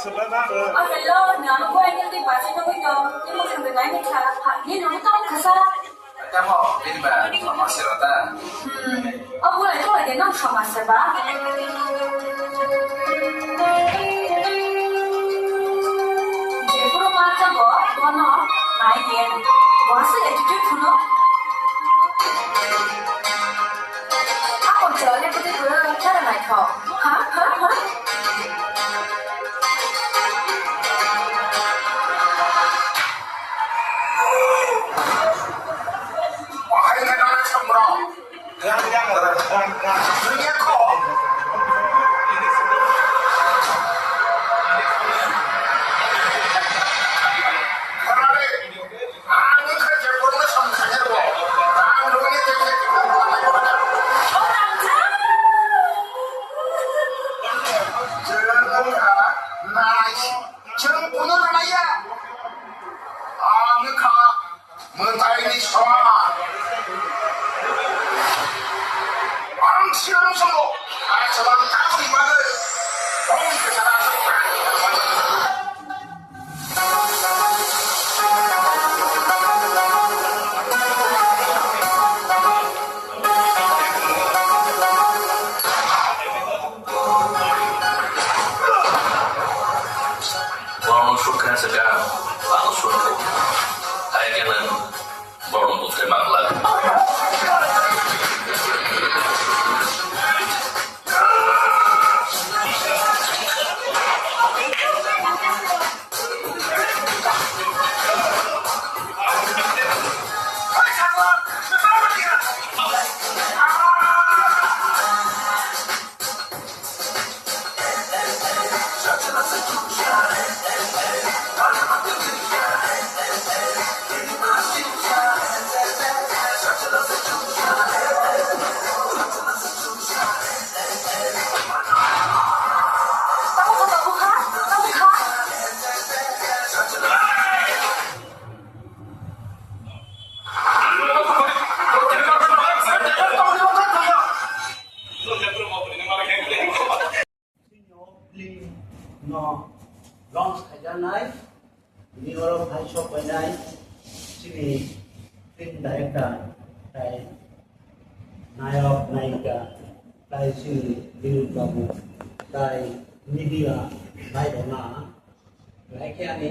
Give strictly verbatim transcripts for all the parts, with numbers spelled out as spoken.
Oh, hello, nang bo ang hindi basi na ko ito. Hindi mo sangga na ini ka. Ha, hindi mo tawag ka sa. Tamo, bini ba, sama sirata. Hmm, oh, wala ito lagi nang sama sa ba? Jepuro mata bo, bono, mai dia. Bono sa attitude puno. Ako jale pati pura cara naikho. Ha, ha, ha. Chwng kunu rwnaiya. Ang wngkha mwtaini songma. Ang siang songo. Ang salam tabuni bagwi. Ang kesara. Borno sukha saka, borno sukha. Hai kena, borno putre mangla. Chini o film no launch khaijaknai, bini oro phai sok painai chini film director tai nayok nayika tai chini Dilip babu tai media bai rok na. Belai khe ani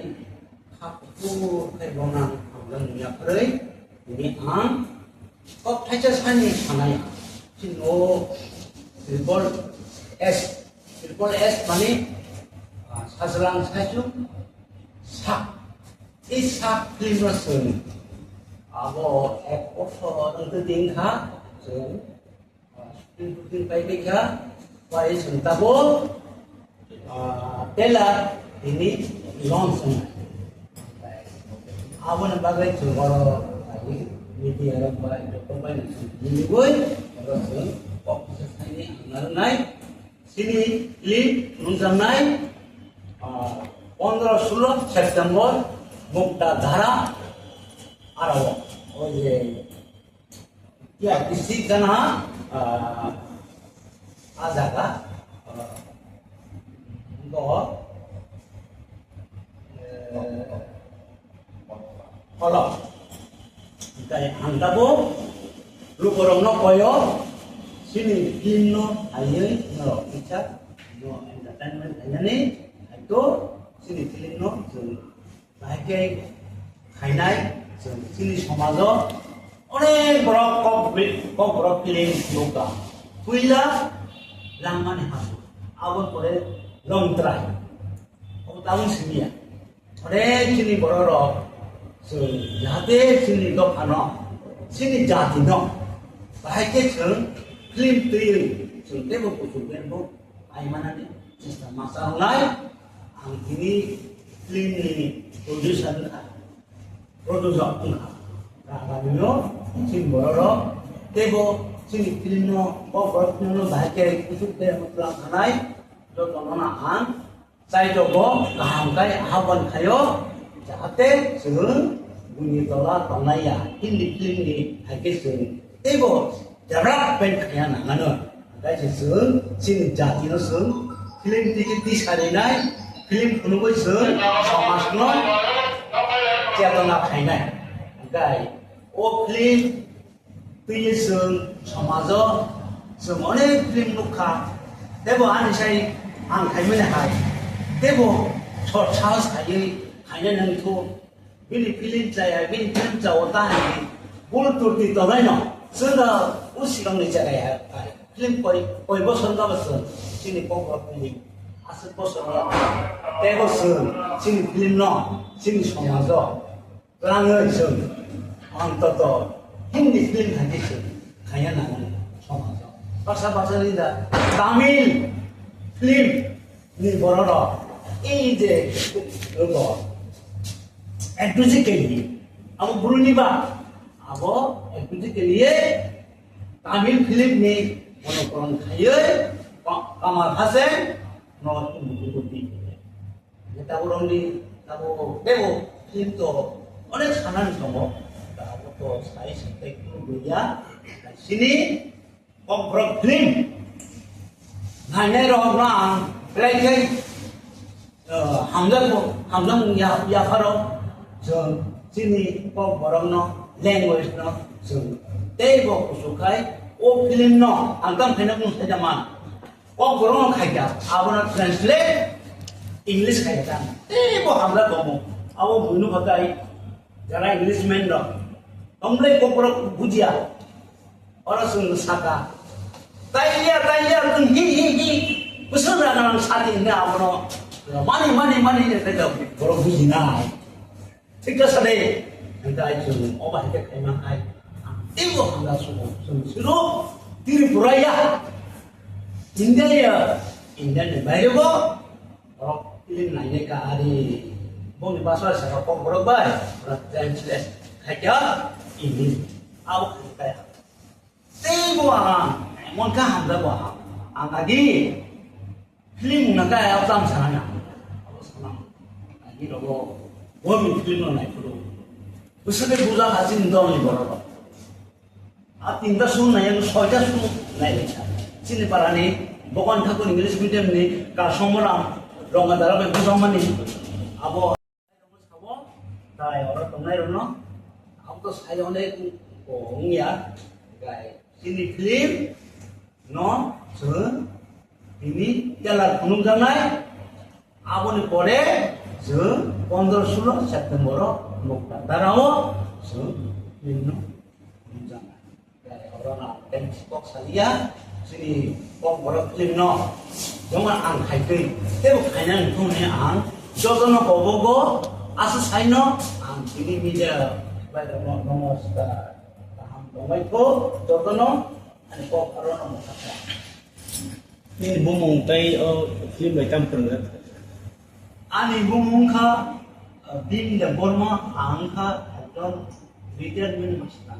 kha kuthuk khe bono ang hamjakmung yapharwi tini ang kok thaisa sani sanai. Chini o triple S, triple S mani, ah, sajlang saichung sak. I sak film no chwng abo ek bokhor wngtwi tongkha chwng. Shooting, shooting pai paikha, pai chwng tabuk, ah, trailer tini launch wngnai. Aboni bagwi chwng oro media rok bai joto bai nini oro chwng kok kisa saini ang narwknai. Chini film nukjaknai, ah, pondro sulo September, Mukta Dhara, aro o je Ya, district jana, ah, ah, jaga, ah, bo, eh, Kolom. Hingkai ang tabuk lukurokno koyo, chini film no haywi norok kisa no entertainment khainani, haikhe chini film no chwng Bahai khe khainai chwng chini somajo onek borok kok bi-, kok borok kiring nukha. Puila langmani habu, aboni pore longtrai. Obo tabuk simiya. Onek chini bororok chwng jahate chini dophano, chini jatino bahai khe chwng film twiwi chwng teibo kuchuk berbo ai manani chesta masa wngnai. Ang tini film ni producer wngkha, producer wngkha. Rabanino chini bororok teibo chini film no, o borok no bahai khe kuchuk berbo twlang khanai jotono ang Chaitok bo kaham khe ahapban khaio, jahate chwng buini tola tongnai ya, Hindi film ni hai khe chwng teibo development khaiya nangano. Hwnkhe se chwng chini jati no chwng film twi khe twi sarinai, film phunugwi chwng samaj no chetona khainai. Hwnkhe o film Twi chwng somajo chwng onek film nukha, teibo ani sai ang khaimani hai, teibo sot sahos khaiwi khaina nangthu, bini film chaya, bini film chao ta hai, bul turti tolaino chwngno o sikangni charai hai, film koi, koi bosor wngkha bo chwng chini kokborok film aswk bosor wngkha, teibo chwng chini film no chini somajo Twlangwi chwng, antoto Hindi film hai khe chwng khaiya nango somajo. Baksa baksa ni da Tamil film ni bororok ei je abo enthusiastically abo bruni ba abo enthusiastically Tamil film ni monogram khaiwi Kamal Haasan no Tabuk romni, tabuk bebo film to onek sanani tongo. Tabuk to sai sai tei kunu gwiya. Sini kokborok film nainai rok no ang belai khe, eh, hamjakgo, hamjakmung ya, yapharo. Chwng chini kokborok no, language no chwng teibo kuchuk khai o film no ang tamo khaina mung sai da man. Kokborok no khaikha, abono translate English khaikha tamo. Teibo hamjak tongo. Abo buino khakai jara Englishman rok. Tongmlai kokborok bujiya. Oro chwng saka. Tailia, tailia, chwng hi, hi, hi. Bwswk rana sadi hwnwi abono mani, mani, mani hwnwi khaikha borok bujinai. Thik khe sade, hwnkhe ai chwng o bai khe khaima hai. Teibo hamya sugo, chwng siro Tripura ya, India ya, India ni baire bo, borok film nainai ka ari, boni basa saka kokborok bai, borok translate khaikha English, abo khaikha. Teibo ang, emon khe hamjago ang. Ang agi film wngna khe ayang tamo sana. Abo sana. Agi rogo, bo film no nai phuru. Bwswk khe buja ha chini dol ni borok rok. A tinta sung nai, soita sung nai lekha. Chini para ni, Bokan Thakur English medium ni, Kasomora, Rongadara bai bujang mani. Abo Sabo, tai oro tongnai rokno, abo to sai onek wngya, gai chini film no chwng tini trailer phunukjaknai, aboni pore chwng pondro sulo September o Mukta Dara o chwng film no phunukjaknai. Oro ang thanks kok salia, chini kokborok film no. Joma ang khaitwi, tebo khaina nangkukmani ang jotono kobogo, asa saino ang chini media bai rokno namaskar. Kaham tongbaitho jotono, ani kok arono mwthakha. Nini bumung tei o film bai tamo phwrwngjak? Ani bumung wngkha, uh, Bim Debbarma, ang wngkha ekjon retirement master.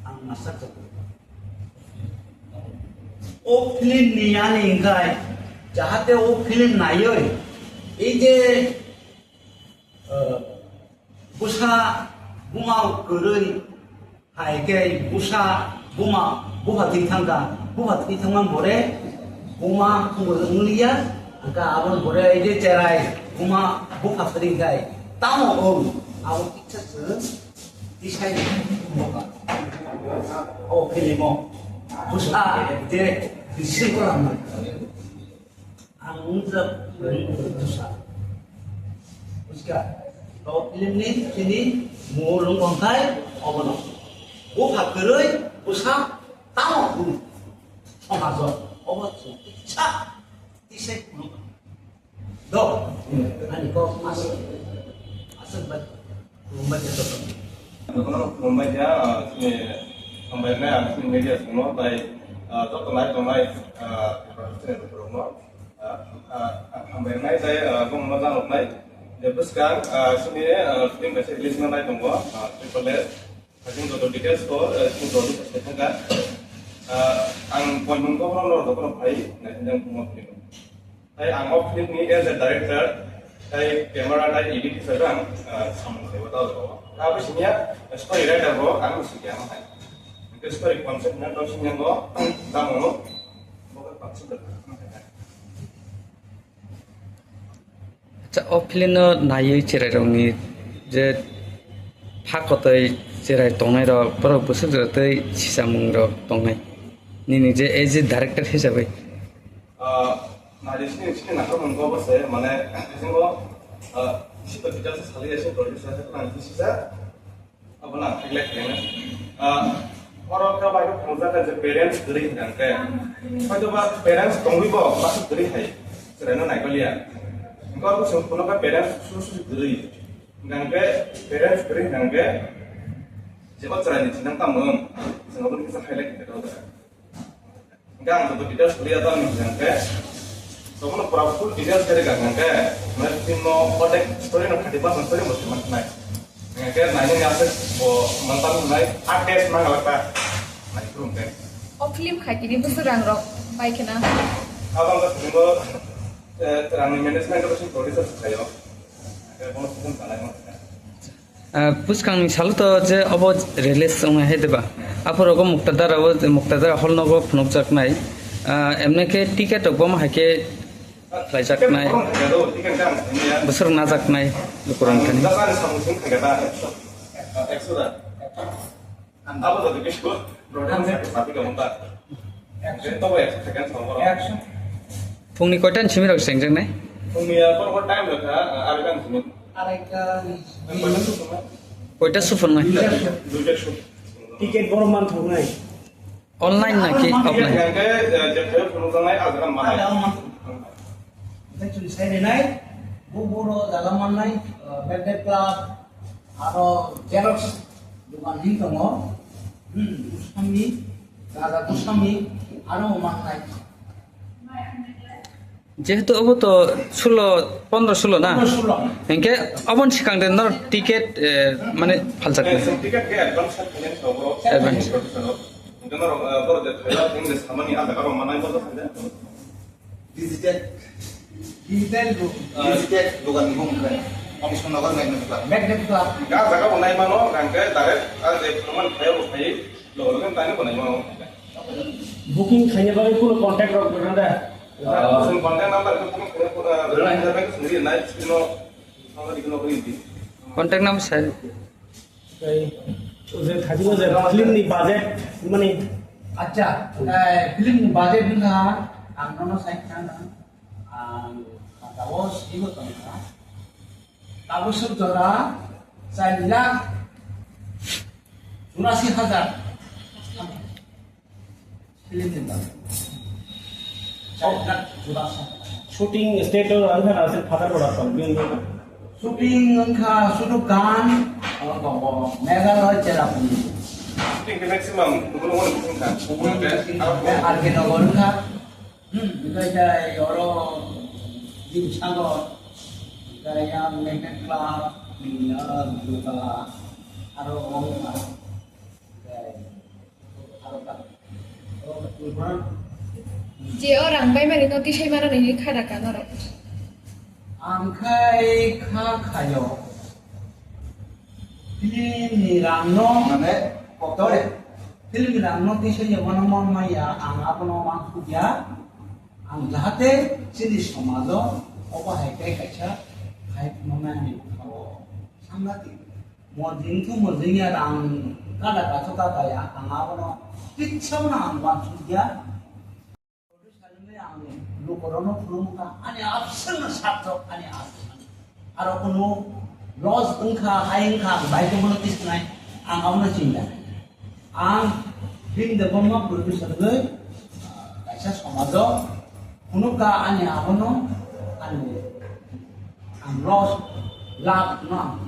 Ang master chakri. O film ni ani hwnkhe, jahate o film naiwi, ei je, uh, bwsa buma kwrwi, hai khe bwsa buma bupha thwi thangkha, bupha thwi thangma bore buma wngbo wngliya, hwnkhe aboni bore ei je cherai buma bupha kwrwi khai tamo wng, abo kisa se tisai bupha. O film o bwsa je decision kalamnai. Ang wngkha producer. Bujiga? O film ni chini mol wng tongthai obono. Bupha kwrwi bwsa tamo wng. Hajo, obo chwng kisa tisai phunuk. Do, ani kok aswk, aswk bai, khulumbai khe joto. Jotono khulumbai khe, ah, chini hambai rwnai ang chini media songno bai, ah, joto nai tongnai, ah, chini rokno, ah, ah, hambai rwnai tei, ah, bongno janoknai. Je bwskang, ah, chini, ah, film kaisa release wngnai tongo, ah, Triple S. Chwng joto details ko, eh, chwng joto se thangkha. Ah, ang point mung ko no joto no phai, nai thang mo film. Tai ang o film ni as a director, tai camera tai edit sa jang, ah, samung sai wata ko. Abo sini story writer ko ang si kya ma hai. Ke story concept na to sini ko, tamo no, bo ko concept. Acha, o film no naiwi cherairokni je pha kotoi cherai tongnairok, borok bwswk jora tei sichamungrok tongnai. Nini je as a director hisabai. Ah, nai sini sini nangkukmung ko bose, mane, bisingo, ah, bisi to details sali ya, sini producer sa, nang sisa, Abo na, khailai khailai na. Ah, oro khe bai phunukjak kha je parents kwrwi hwnkhe. Hoito ba parents tongwi bo masa kwrwi hai. Chwraino naikoliya. Hwnkhe abo chwng phunukha parents su su kwrwi. Hwnkhe parents kwrwi hwnkhe je o chwraini thinang tamo wng. Chwng abo kisa highlight khe tong. Hingke ang joto details koriya tang ni hingke, tongmo pura full details kari ka hingke, mane film no kotek story no thirty percent story bo sima nai. Hingke nai ni ase bo mantan nai update mang lak ta. Nai kurung ke. O film khai tini bwswk rang rok pai khena. Abang ka film o, eh, rang ni management ko producer khayo. Hingke bono film kanai mo. Ah, bwskangni salo to je obo release wngnai hai diba? Aphuru ogo Muktadar, abo Muktadar hall nogo phunukjaknai. Ah, emne khe ticket rok bo hai khe khlaijaknai. Bwswk najaknai lukurok thani. Phungni koita ni simi rok chengjaknai? Phungni, ah, borok time rwkha, ah, arai ta ni simi. Koita suphungnai? Duita su. Ticket borok man thoknai. Online na ki offline? Hingke, eh, je phai phunukjaknai, ah, jaga manai. Tei chwng sai rinai, bo boro jaga mannai, eh, Magnet Club, aro Xerox dogan hin tongo, hmm, Goswami, Raja Goswami, aro mannai. Jehetu obo to sulo, pondro sulo na? Pondro sulo. Hingke oboni swkang de norok ticket, eh, mane phalchak. Eh, ticket ke advance sa khainai sa boro. Advance. Hingke norok, eh, boro de thaiyo, hingke samani ah jaga rok manai bo sa. Digital. Digital do. Digital dogan ni bung khe. Omsonnagar Magnet Club. Magnet Club. Ga jaga bo nai mano, hingke direct, ah, je phunukmani phaiyo bo phai, logo logo tani bo nai mano. Booking khaina bagwi kuno contact rok rwna da? Ah, chwng contact number khe booking khaina kuno, ah, rwna hinjak bai sungri nai, chwngno, samani kuno bui di. Contact number sai. Tei, o je thajino je film ni budget, mani. Acha, eh, film ni budget wngkha, ang nono sai khna nang, ang khatao swibo tongkha. Tabuk suk jora, char lakh churasi hajar. Film ni budget. Char lakh churasi. Shooting state o ang kha nasil father production, film ni. Shooting wngkha sudu gan, abo tongo Meghalaya Cherrapunji. Shooting khe maximum kubun kubun wngkha. Kubun wngkha, R K Nagar wngkha. Hmm, onkha khe oro Jimsagar, onkha yang Magnet Club, ni, ah, Dugala, aro wngkha. Je o rang bai mani no tisai mano nini kha da ka norok. Ang khai kha khayo. Film ni rang no mane kotor. Film ni rang no tisai ya mano man maya ang abono man khubya. Ang jahate chini somajo obo hai kai kaisa khai mano nani khao. Sangati. Mojing thu mojing ya rang kada kacho kada ya ang abono kitsa na ang wan sugya. Producer ni ang lukorokno phunukha ani absent na sarthok ani absent. Aro kunu loss wngkha hai wngkha ang bai tongmano tisnai ang abono chinta. Ang film de bomma producer ni Somajo phunukha ani abono ani ang loss, lab no ang.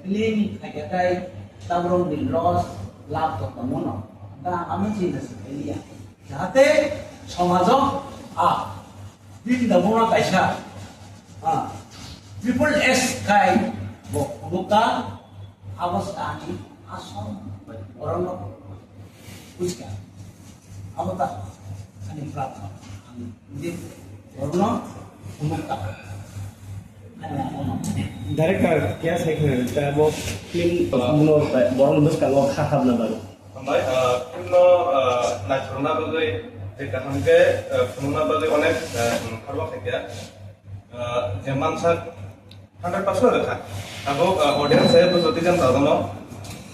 Film khaikha khai taborok ni loss, lab to tongo no. Da ang amo chinta se khailiya. Jahate somajo a bini da buma kaisa a triple S khai bo phunukha. Abo se ani asol borokno buchka. Abo ta ani platform. Ani borokno phunukha. Ani abono. Director kya sai khna ta bo film no borok bwskango kha habna bagwi. Hambai, ah, film no, ah, naithokna bagwi tei kaham khe, ah, phunukna bagwi onek, ah, harba khaikha. Ah, je mansak Hundred percent rwkha. Abo, ah, audience hai bujodi jang dagano.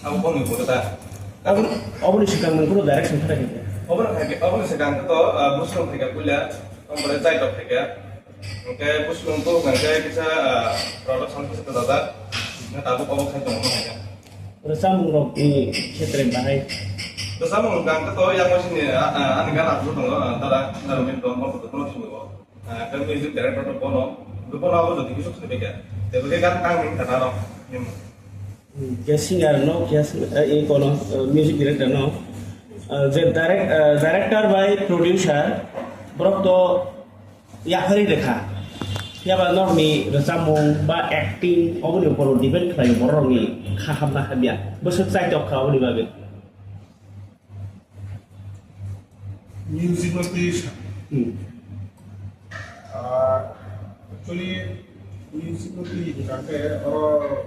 Abo boni bujodi ta. Abo, oboni sikang nung kuro direction khatai khe. Oboni khaikhe, oboni sikang to, ah, Buslung khaikha puila, ombore Jaitok khaikha. Hwnkhe Buslung to hwnkhe kisa, ah, production kisa to dada. Hwnkhe tabuk obo khai tongo hwnkhe. Rwchapmung rok ni khetre bahai. Rwchapmung hwnkhe to yang sini, ah, ah, ani gana tongo, ah, dada, dada min to mo to kono sini bo. Ah, khe music director to bono, bono abo jodi kisu khlai kha. Tebo khe gan tang ning kana rok. Hmm. Hmm, khe singer no, khe sing-, eh, eh, kono, eh, music director no. Eh, je direct, eh, director bai producer, borok to yaphari rekha. Phiya ba norok ni rwchapmung ba acting, oboni upor depend khlai borok ni kha hamna hamya. Bwswk chaitok kha oboni bagwi. Music no twi sa. Hmm. Ah, actually, music no twi hwnkha khe oro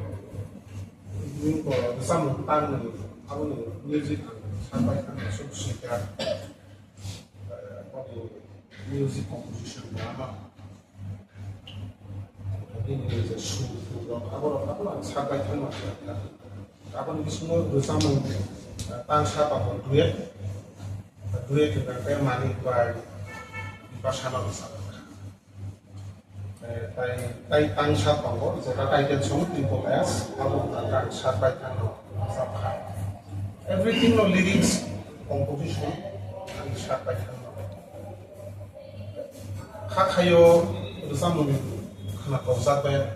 nung ko rwchapmung tang nang abo ni music ang sabai ang suk sika. Eh, music composition drama. Bini je sur, sur rok, abo rok, abo ang sak bai thangma kha. Aboni bisingo rwchapmung, eh, tang sa tongo duet. Duet hwnkha khe Manik bai Bipasha no rwchapmung. Eh, tai, tai tang sa tongo, jeta title song Triple S, abo hwnkha khe ang sak bai thangno rwchapkha. Everything no lyrics, composition, ang sak bai thangno. Kha khayo rwchapmung khwna torjak bai ang.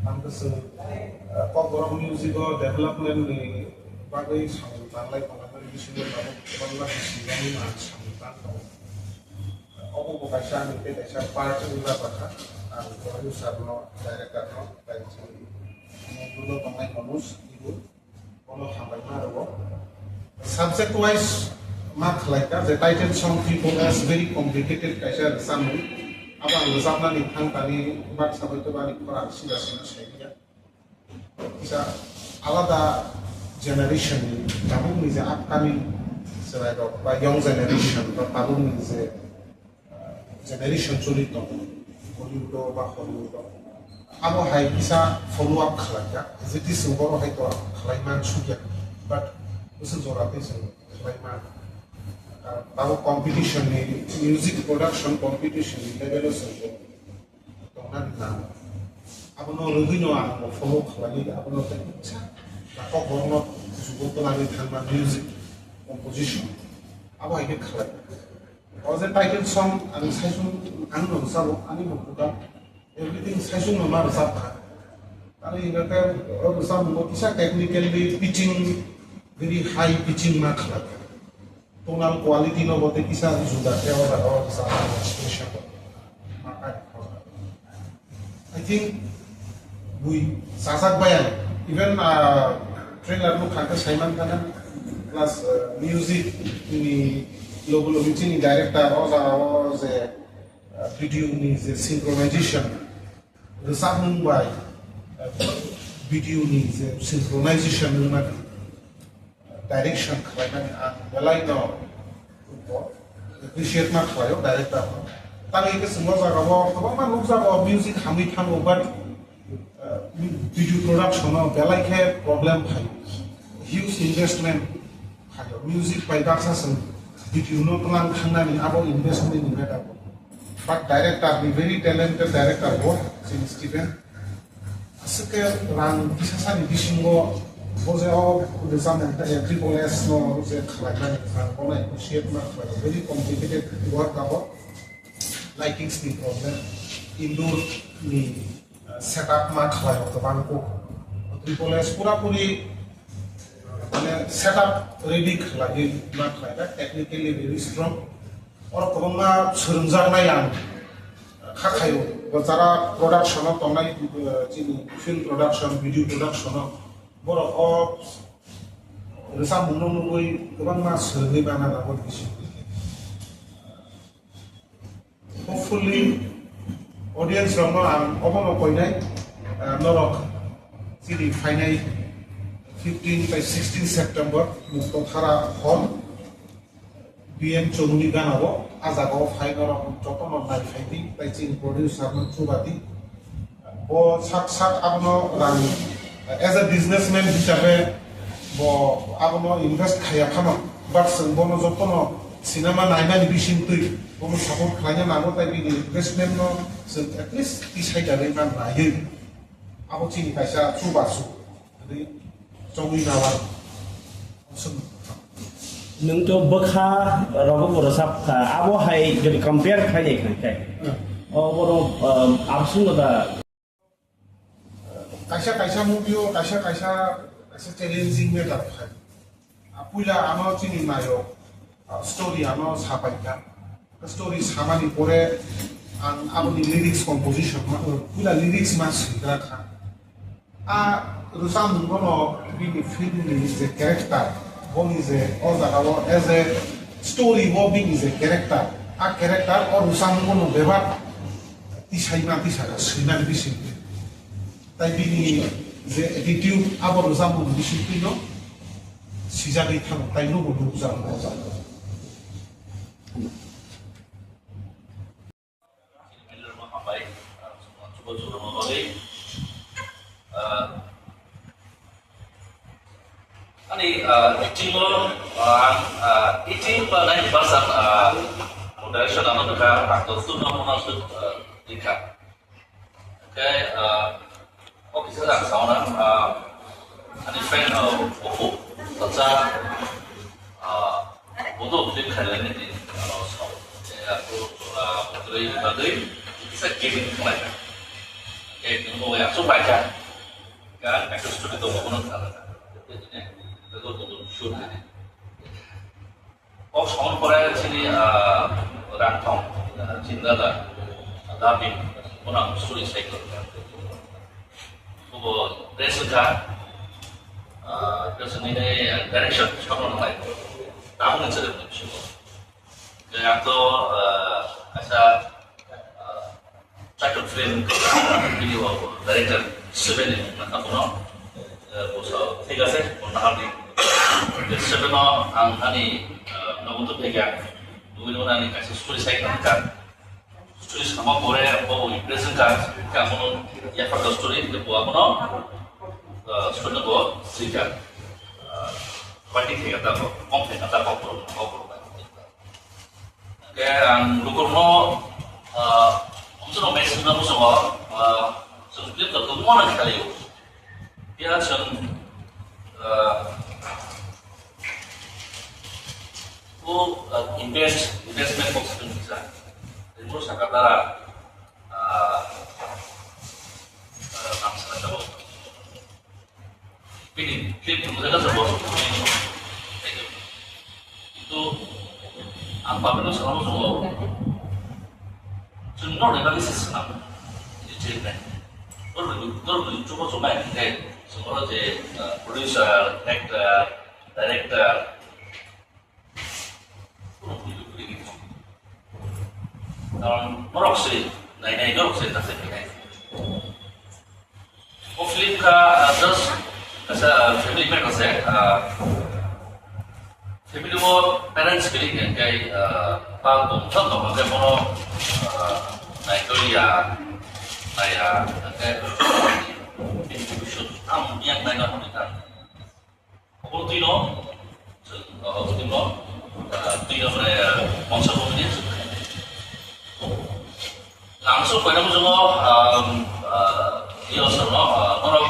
Ang khe chwng, eh, Kokborok music o development ni bagwi samung tanglai tongo, bisingo tabuk kwbangma bisingni ang samung tang tongo. Obo bo kaisa ani tei kaisa part wngna bakha. Ang producer no, director no, tei chini Mungbulo tongnai Manoj Ibu. Bono hambai ma rwo. Subject wise ma khlai kha, je title song Triple S very complicated kaisa rwchapmung. Abo ang rwchapnani thang tani baksa bai to bani khorang sida sida sai kha. Kisa alada generation ni tabuk ni je upcoming chwrai rok ba young generation ba tabuk ni je generation choli tongo, Bollywood o ba Hollywood o. Abo hai kisa follow up khlai kha, as it is, borok hai to khlai man sukya, but bwswk jora tei chwng khlai man. Ah, abo competition ni, music production competition ni level o chwng tongna nango. Abono rwgwi no ang follow khlai, abono tei kisa takhok borokno jugo twlangwi thangma music composition. Abo hai khe khlai. O je title song ang saichung ang no sabo ani mukhuka everything saichung no ma rwchap kha. Ani hingkha khe o rwchapmung kisa technically pitching very high pitching ma khlai. Tonal quality no bo tei kisa juda khe o jaga o rwchapmung special ma kai. I think bui sajak bai ang. Even, ah, trailer no khakhe saiman khana plus, ah, music ni logo logo chini director o jaga o je, ah, video ni je synchronization rwchapmung bai, ah, video ni je synchronization wngmani direction khlaimani ang belai no appreciate ma khlaio director no. Tamo hingke chwng o jaga o kwbangma nukjago music hamwi thango, but, uh, video production o belai khe problem phaio, huge investment phaio, music bai baksa chwng video no twlang thangnani abo investment ni matter bo. But director ni very talented director bo chini Steven. Aswk khe rang kisasani bisingo Bo je o rwchapmung tei triple S no je khlaimani kwchang, bono appreciate ma khlai, very complicated work abo. Lightings ni problem, indoor ni, uh, setup ma khlai o kwbang kuk. Triple S pura puri, uh, mane setup ready khlaiwi ma khlai, technically very strong. Oro kwbangma swrwngjaknai ang kha khaio. Bo jara production o tongnai, uh, chini film production, video production o borok o rwchapmung no nugwi kwbangma swrwngwi mano abo bisi. Hopefully, audience rokno ang obono koinai, ah, norok chini phainai fifteen bai sixteen September Mukto Thara Hall, B M Chowmuni ganao, ah jagao phai norok jotono nai phaidi, tei chini producer no chubadi. Bo sak sak abono rang, as a businessman hisabe bo abono invest khaiya phano, but chwng bono jotono cinema naimani bisingtwi bono support khlaina nango, tei bini investment no chwng at least tisai da rwi man naiwi. Abo chini kaisa chubachu, tei chongwi nawa. Nwng to bwkha rogo bo rwchap kha, abo hai jodi compare khlai nai kha khe. Hmm. O bono, um, absung da. Kaisa kaisa movie o kaisa kaisa, kaisa challenging matter khai. A puila ano chini nayo, a story ano sapai kha. Story samani pore ang aboni lyrics composition ma, puila lyrics ma swigra kha. A rwchapmung bono bini film ni je character, boni je o jaga o as a story o bini je character, a character o rwchapmung bono bebak tisai ma tisa ka swinani bising. Tai bini je attitude abo rwchapmung bising twi no sijagwi thango, tai nugo nukjakgo. Ani, ah, eighteen o, ah, ang, ah, eighteen ba ninety percent, ah, direction ano nukha, ang to tuma mona sut, ah, likha. Okay, ah, okay, sir, ang sauna, ah, ani friend, ah, Oppo, tacha, ah, bodo update khailani ni, ah, sao. Eh, aku, ah, putri bagwi, kisa gaming khlai. Okay, nungbo ya, so baikha. Kan, aku studio to bono khlai. Ini, itu tuh shoot ini. Kok sound pore chini, ah, rangthong, ah, chindala, ah, dubbing, unang suri cycle. Kubo dress ka, ah, dress ni, ah, direction sound nai. Tamu ni chale ni shugo. Kaya to, ah, asa, ah, Title film video director seven ni nangkha bono, eh, bo sao, thik ase, bo nahar di. Seven o ang ani, eh, nogo to phaikha, nugwi nugwi ani kaisa story sai nangkha. Story sama pore bo impress wngkha, kha bono yapharkha story, bo abono, eh, story no bo swikha. Eh, party khaikha ta bo, kom khaikha ta bo, bo, bo, bo. Hingke ang lukurokno, ah, omsonok message no muchungo, ah, chwng film rok kwbangma no khlaio. Phiya chwng, ah, o, ah, invest, investment box chwng kisa. Rimo saka dara, ah, ah, ang sana jabo. Bini film rok jaga se bo. Kintu ang public no sana muchungo. Chwng no rega ni se sana. Ni chiri nai. Nor ni, nor ni chubo chubai ni nai. Chwng oro je, uh, producer, actor, director. Karon norok se nai nai, norok se ta se nai. O film kha, ah, just kaisa family matter se, ah, family o parents kiri khe kai, ah, pa bumthang tong khe bono, ah, nai to ya, nai ya, khe, am yang nai na honi ta. Obo twi no, chwng, uh, obo twi no, uh, twi no, mane, uh, mangsa bo ni. Ang so koina mo jongo, um, uh, yo so no, uh, norok,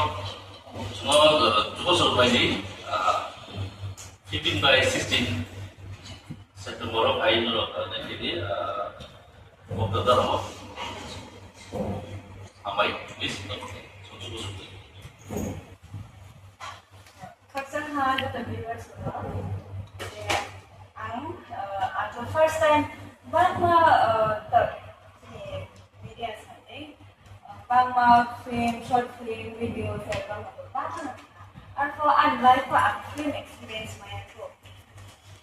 jongo, uh, Bosor bai di, ah, fifteen by sixteen September o phai norok, ah, naikhe di, ah, Bokta Dharma. Hambai, please, norok, Sonju Bosor. Khakchang ha joto viewers rok. Je ang, ah, ang first time bangma, ah, ta-, je media sandi, ah, bangma film, short film, video, album, bangma. Arpho ang life o ang film experience maya kho.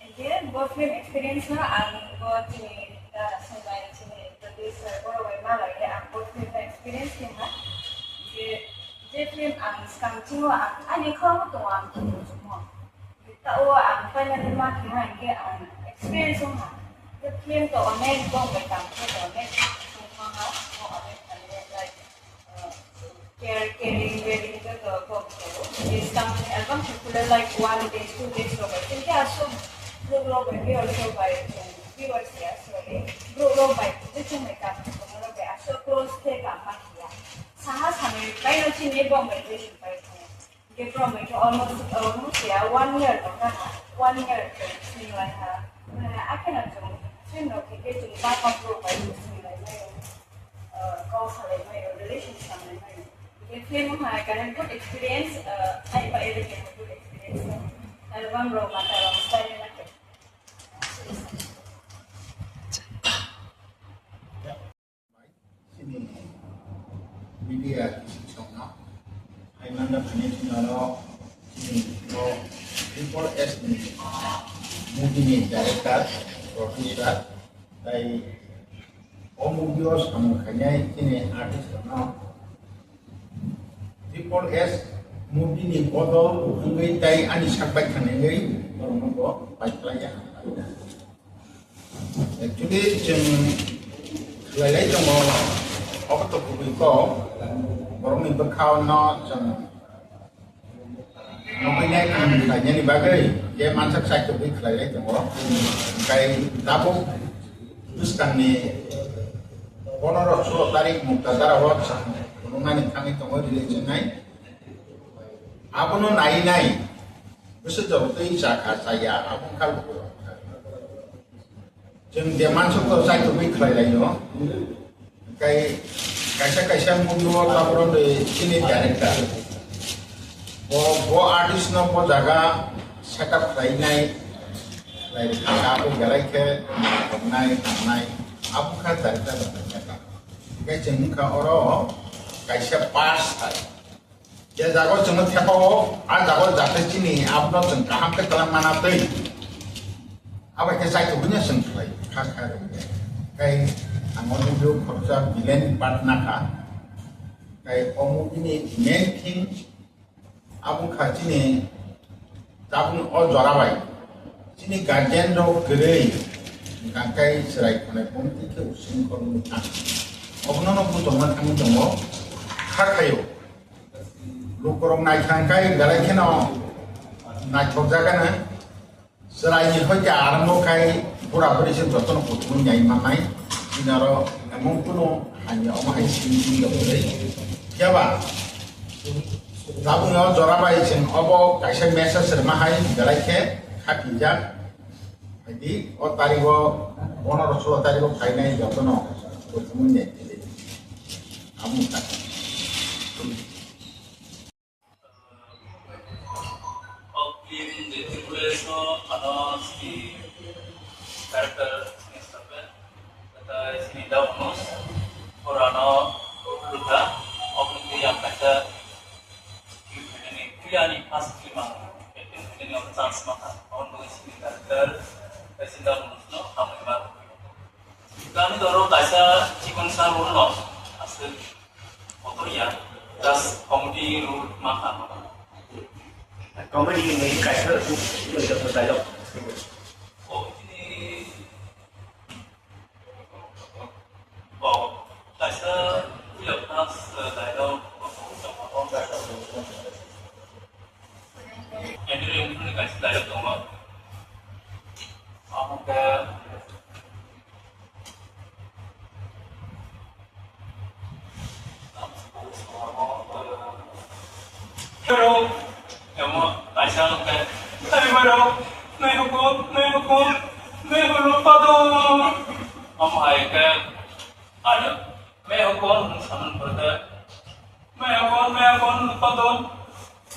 Again, bo film experience no ang bo chini dara songbai chini producer borok bai malai ang bo film experience khe ha. Je, je film ang skang chingo ang ani khoroknwi tongo ang khe tongo. Ta o ang finally ma khe ha hingke ang experience wng ha. Je film to onek bong bai tang khe to onek song ha, onek like Care, caring, bearing, joto kok tongo. Bini skang ni album khe kule like one days, two days rok bai. Chwng khe aswk borok rok bai, viewers rok bai, chwng viewers ya, sorry. Borok rok bai, je chwng bai kam khe borok rok bai aswk close khe kam ma khe ya. Saha sanwi bai no chini bong bai je chwng bai khe. Hingke borok bai khe almost, almost ya one year tong kha, one year tong singlai ha. Mane akheno chwng film rok khe khe chwng bangma borok bai singlai mai o, ah, kok salai mai o, relation salai mai o. Hingke film wngkha kaisa good experience, ah, ani bagwi khe good experience. Album rok mata rok style na khe. Chini media kising songno hai manda phani chini oro chini o Triple S ni movie ni director, producer, tai o movie o samung khainai chini artist rokno Triple S movie ni bodol wngwi tai ani sak bai khanengwi borokno bo pai khlai ya. Actually, chwng khlailai tongo, obo to kubui kok, borokni bwkhao no chwng nugwi nai khlainani bagwi je mansak saitugwi khlailai tongo. Hwnkhe tabuk bwskangni pondro solo tarik Mukta Dara o chwng phunuknani thangwi tongo release wngnai. Abono nai nai bwswk jotoi chakha chaya, abo wngkha lukurok. Chwng je mansukgo chaitugwi khlai laio. Hwnkhe kaisa kaisa movie o tabukbo de chini director. Bo, bo artist no bo jaga setup khlainai, khlai rwkha, abo belai khe tongnai, tongnai, abo wngkha director rokni setup. Hwnkhe chwng wngkha oro kaisa past hai. Je jaga o chwngno thepao, a jaga o jate chini abono chwng kaham khe twlang mana twi. Abo khe chaithugwino chwng khlai kha kha rwngya. Tei ang o video khoroksa villain part nakha. Tei o movie ni main theme abo wngkha chini tabukni o jora bai chini guardian rok kwrwi hwnkha khe chwrai khonai bumtwi khe usingkhor wngwi thang. Obono no buchokna thangwi tongo kha khaio. Lukurok naithang khai belai kheno naithokjagana. Chwraini hoi khe arwngo khai bura buri se jotono kuthumwi nai mannai. Chini aro emon kunu hamya omo hai simi simi rok kwrwi. Phiya ba tabukni o jora bai chwng obo kaisa message rwma hai belai khe khapijak. Haidi o tarigo, pondro solo tarigo phainai jotono kuthumwi nai. Amo wngkha. O film je Triple S no ano si character ni sabe, kata sini dawnus, orano rukha, obni yang kaisa film ni, film ni first film ang, film ni ang chance maka, on boy sini character, kaisa dawnus no, hamai ma. Kami doro kaisa chikon sa role no aswk kotor ya, just comedy role ma kha. Comedy ni kaisa dialogue. Oh, ini, oh, kaisa dialogue, dialogue. Andrew Yangthung ni kaisa dialogue tongo. Amo khe, Hello. Ang khe, "Ai borok, nai hukun, nai hukun, nai hukun padon." Omo hai khe, ano, "Me hukun," hwnwi samani pore khe, "Me hukun, me hukun, padon."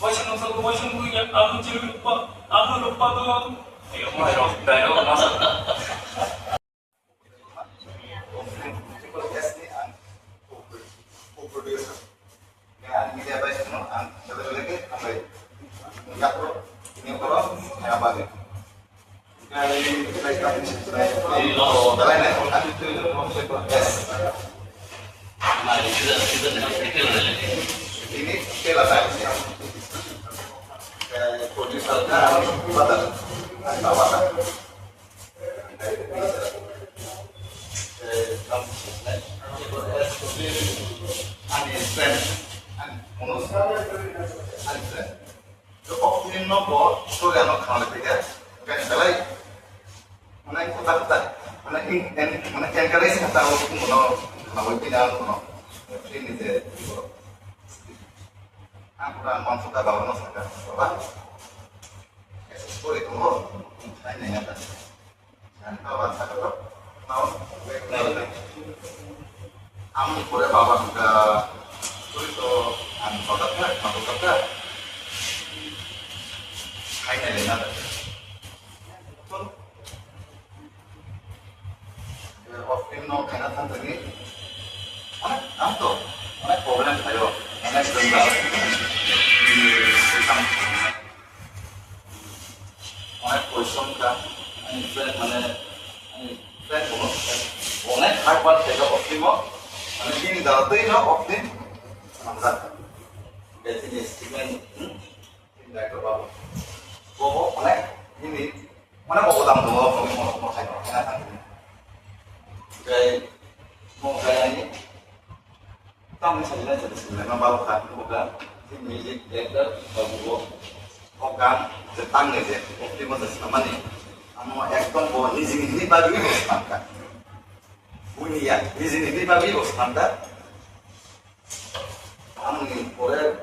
Waisa nungsa ko waisa nungsa ya, "Ano chiri lupa, ano lupa don." Ayo, omo hai rok, dialogue masa. Ini kela tadi. Producer kan, wadah, wadah. Ani friend, ani mono, ani friend. Opening no bo story ano khana le pega, kan belai, mana kota kota, mana in, in, mana encourage kata o mono, khana o pina mono, ini je, ang kurang mampu ta bawa no saka, apa? Story tongo, khai nai nata. Ang baba sakalo, mau, wek nai. Ang pore baba hingka, story to ang baba ka, baba ka. Khai nai nata. Off film no khaina thang thangni. Onek, ang to, onek problem thayo. Onek dengba. Onek question ka, ani friend mane, ani friend ko, onek hard work tega off film o, ani bini dara tei no off film, samjak. Beti ni statement, hmm? Director babu. Bobo, mane, ini, mane bobo dam dong, bobo mo mo khai no, mane thang ini. Kai, mo kai ani. Tam ni sai na jadi sai na babu kha, mo ka. Si music director babu bo. O gan, je tang ne je, o film je samani. Amo ekdom bo niji ni babu bo samka. Buini ya, niji ni babu bo samka. Ang ni pore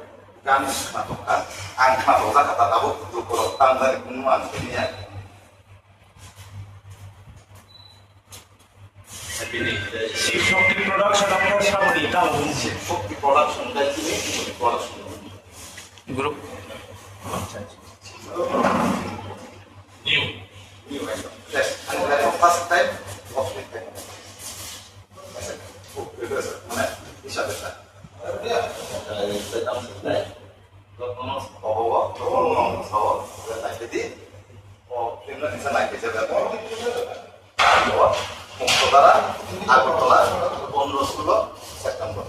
gan khna tokha, ang khna tokha kata tabuk dukhu rok tang jani kunu ang sini ya. Bini, Shiv Shakti Production, amra samani tang Shiv Shakti Production, dai sini, Shiv Shakti Production. Group. New. New, yes. Ang first time, off time. Mukhodara, Agartala, pondro solo September.